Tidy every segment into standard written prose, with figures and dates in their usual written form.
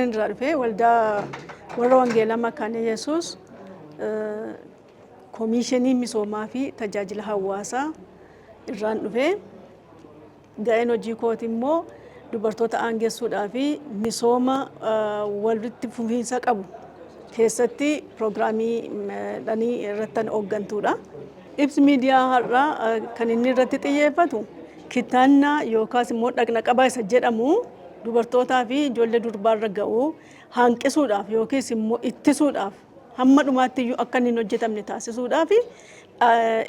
Irraa dhufee waldaa warra wangeelaa Makaana Yesuus Koomishinii Misoomaa fi Tajaajila Hawaasaa irraan dhufee, ga'een hojii kooti immoo dubartoota aangessuudhaa fi misooma walitti fufiinsa qabu keessatti piroogiraamii dhanii irratti hooggantuudha. Ibsi miidiyaa har'aa kan inni irratti xiyyeeffatu kittaannaa yookaas immoo dhaqna qabaa isa jedhamu dubartootaa fi ijoollee durbaarra ga'u hanqisuudhaaf yookiis immoo ittisuudhaaf, hamma dhumaatti iyyuu akka inni hin hojjetamne taasisuudhaaf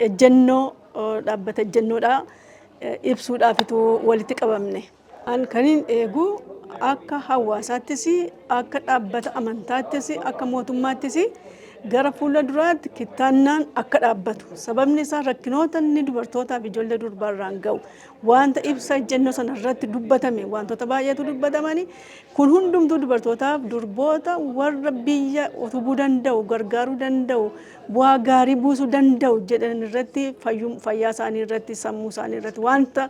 ejjennoo dhaabbata ejjennoodhaa ibsuudhaafitu walitti qabamne. An kanin eegu akka hawaasaattis, akka dhaabbata amantaattis, akka mootummaattis gara fuula duraatti kittaannaan akka dhaabbatu. Sababni isaa rakkinoota inni dubartootaa fi ijoollee durbaarraan ga'u, wanta ibsa ejjennoo sana irratti dubbatame, wantoota baay'eetu dubbatamani. Kun hundumtuu dubartootaaf durboota warra biyya utubuu danda'u, gargaaruu danda'u, bu'aa gaarii buusuu danda'u jedhan irratti, fayyaa isaanii irratti, sammuu isaanii irratti wanta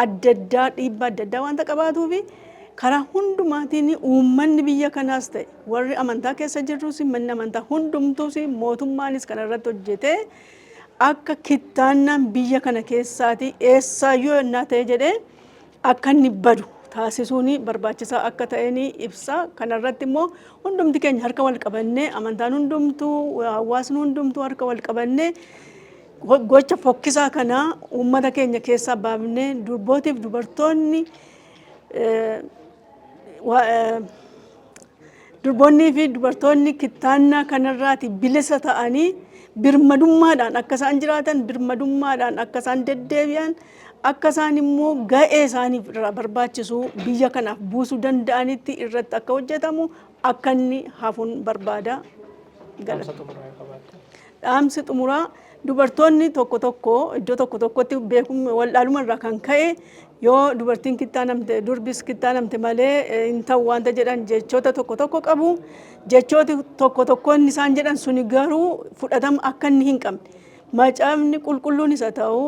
adda addaa, dhiibbaa adda addaa wanta qabaatuufi, karaa hundumaatiin uummanni biyya kanaas ta'e warri amantaa keessa jirrus, manni amantaa hundumtuus, mootummaanis kana irratti hojjetee akka kittaannaan biyya kana keessaati eessaayyuu yennaa ta'e jedhee akka inni badu taasisuun barbaachisaa akka ta'een ibsa. Kanarratti immoo hundumti keenya harka wal qabannee, amantaan hundumtuu, hawaasni hundumtuu harka wal qabannee, gocha fokkisaa kana uummata keenya keessaa baafnee durbootiif dubartoonni, durboonnii fi dubartoonni kittaannaa kanarraati bilisa ta'anii birmadummaadhaan akka isaan jiraatan, birmadummaadhaan akka isaan deddeebi'an, akka isaan immoo ga'ee isaaniif irraa barbaachisu biyya kanaaf buusuu danda'anitti irratti akka hojjetamu, akka inni hafuun barbaada. Dhaamsi xumuraa, dubartoonni tokko tokko iddoo tokko tokkotti beekumsa wallaaluma irraa kan ka'e yoo dubartiin kittaanamte, durbis kittaanamte malee hin ta'u wanta jedhan jechoota tokko tokko qabu. Jechooti tokko tokko inni isaan jedhan suni garuu fudhatama akka inni hin qabne. Macaafni qulqulluun isa ta'u,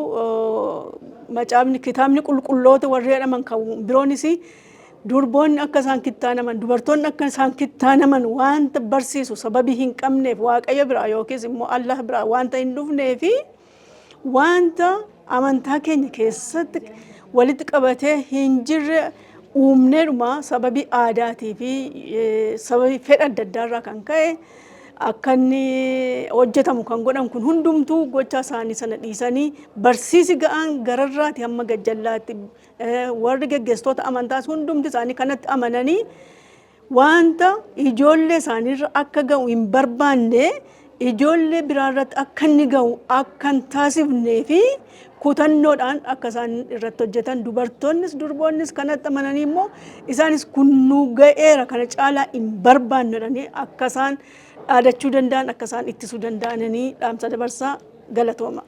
macaafni kitaabni qulqulloota warri jedhaman kan biroonis durboonni akka isaan kittaanaman, dubartoonni akka isaan kittaanaman wanta barsiisu sababii hin qabneef, Waaqayyo biraa yookiis immoo Allah biraa wanta hin dhufnee fi wanta amantaa keenya keessatti walitti qabatee hin jirre uumneedhuma sababii aadaatii fi sababii fedha adda addaarraa kan ka'e akka inni hojjetamu kan godhan kun hundumtuu gocha isaanii sana dhiisanii, barsiisi ga'aan gararraati hamma gajjallaatti warri geggeessitoota amantaas hundumti isaanii kanatti amananii, wanta ijoollee isaaniirra akka ga'u hin barbaanne ijoollee biraarratti akka inni ga'u akka hin taasifnee fi kutannoodhaan akka isaan irratti hojjetan, dubartoonnis durboonnis kanatti amananii immoo isaanis kun nu ga'eera, kana caalaa hin barbaannu jedhanii akka isaan dhaadachuu danda'an, akka isaan ittisuu danda'anii dhaamsa dabarsaa. Galatooma.